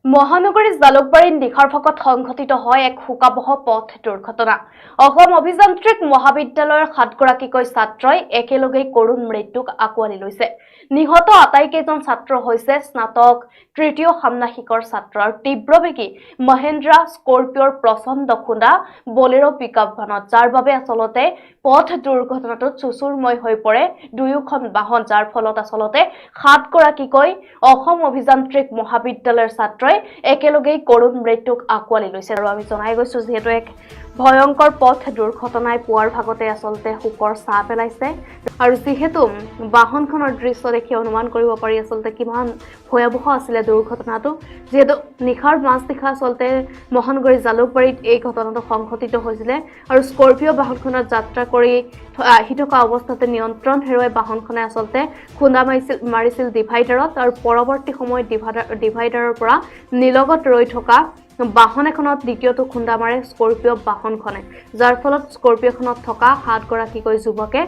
মহানগৰীৰ জালুকবাৰীৰ নিশাৰ ভাগত সংঘটিত হয় এক শোকাৱহ পথ দুৰ্ঘটনা। অসম অভিযান্ত্ৰিক মহাবিদ্যালয়ৰ 7গৰাকীকৈ ছাত্ৰই একেলগেই কৰুণ মৃত্যুক আঁকোৱালি লৈছে। নিহত আটাইকেইজন ছাত্ৰ হৈছে স্নাতক তৃতীয় ষান্মাসিকৰ ছাত্ৰ আৰু তীব্ৰবেগী মহেন্দ্ৰা স্কৰপিঅ'ৰ প্ৰচণ্ড খুন্দা বলেৰ' পিকআপ ভানত, যাৰ বাবে আচলতে পথ দুৰ্ঘটনাটোত চুচুৰময় হৈ পৰে দুয়োখন বাহন, যাৰ ফলত আচলতে 7গৰাকীকৈ অসম অভিযান্ত্ৰিক মহাবিদ্যালয়ৰ ছাত্ৰই একেলগেই কৰুণ মৃত্যুক আঁকোৱালি লৈছে। আৰু আমি জনাই গৈছো, যিহেতু এক ভয়ংকৰ পথ দুৰ্ঘটনাই পুৱাৰ ভাগতে আচলতে শোকৰ ছাঁ পেলাইছে আৰু যিহেতু বাহনখনৰ দৃশ্য দেখি অনুমান কৰিব পাৰি আচলতে কিমান ভয়াৱহ আছিলে দুৰ্ঘটনাটো। যিহেতু নিশাৰ মাজনিশা আচলতে মহানগৰী জালুকবাৰীত এই ঘটনাটো সংঘটিত হৈছিলে আৰু স্কৰপিঅ' বাহনখনত যাত্ৰা কৰি আহি থকা অৱস্থাতে নিয়ন্ত্ৰণ হেৰুৱাই বাহনখনে আচলতে খুন্দা মাৰিছিল ডিভাইডাৰত আৰু পৰৱৰ্তী সময়ত ডিভাইডাৰৰ পৰা নিলগত ৰৈ থকা বাহন এখনত দ্বিতীয়টো খুন্দা মাৰে স্কৰপিঅ' বাহনখনে, যাৰ ফলত স্কৰপিঅ'খনত থকা 7গৰাকীকৈ যুৱকে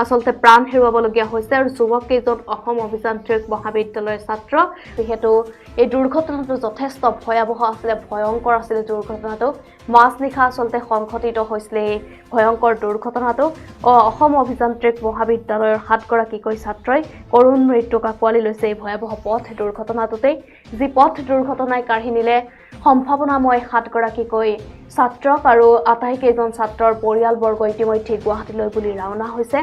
আচলতে প্ৰাণ হেৰুৱাবলগীয়া হৈছে। আৰু যুৱক কেইজন অসম অভিযান্ত্ৰিক মহাবিদ্যালয়ৰ ছাত্ৰ। যিহেতু এই দুৰ্ঘটনাটো যথেষ্ট ভয়াৱহ আছিলে, ভয়ংকৰ আছিলে দুৰ্ঘটনাটো, মাজনিশা আচলতে সংঘটিত হৈছিলে এই ভয়ংকৰ দুৰ্ঘটনাটো। অসম অভিযান্ত্ৰিক মহাবিদ্যালয়ৰ 7গৰাকীকৈ ছাত্ৰই কৰুণ মৃত্যুক আঁকোৱালি লৈছে এই ভয়াৱহ পথ দুৰ্ঘটনাটোতেই, যি পথ দুৰ্ঘটনাই কাঢ়ি নিলে সম্ভাৱনাময় 7গৰাকীকৈ ছাত্ৰক। আৰু আটাইকেইজন ছাত্ৰৰ পৰিয়ালবৰ্গ ইতিমধ্যে গুৱাহাটীলৈ বুলি ৰাওনা হৈছে।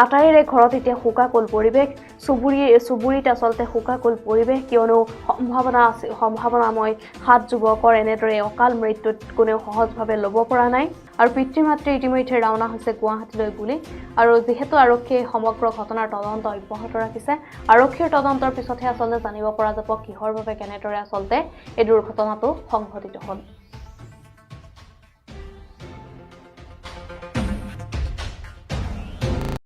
আটাইৰে ঘৰত এতিয়া শোকাকুল পৰিৱেশ, চুবুৰীত আচলতে শোকাকুল পৰিৱেশ, কিয়নো সম্ভাৱনা আছে, সম্ভাৱনাময় 7 যুৱকৰ এনেদৰে অকাল মৃত্যুত কোনেও সহজভাৱে ল'ব পৰা নাই। আৰু পিতৃ মাতৃ ইতিমধ্যে ৰাওনা হৈছে গুৱাহাটীলৈ বুলি। আৰু যিহেতু আৰক্ষীয়ে সমগ্ৰ ঘটনাৰ তদন্ত অব্যাহত ৰাখিছে, আৰক্ষীৰ তদন্তৰ পিছতহে আচলতে জানিব পৰা যাব কিহৰ বাবে, কেনেদৰে আচলতে এই দুৰ্ঘটনাটো সংঘটিত হ'ল।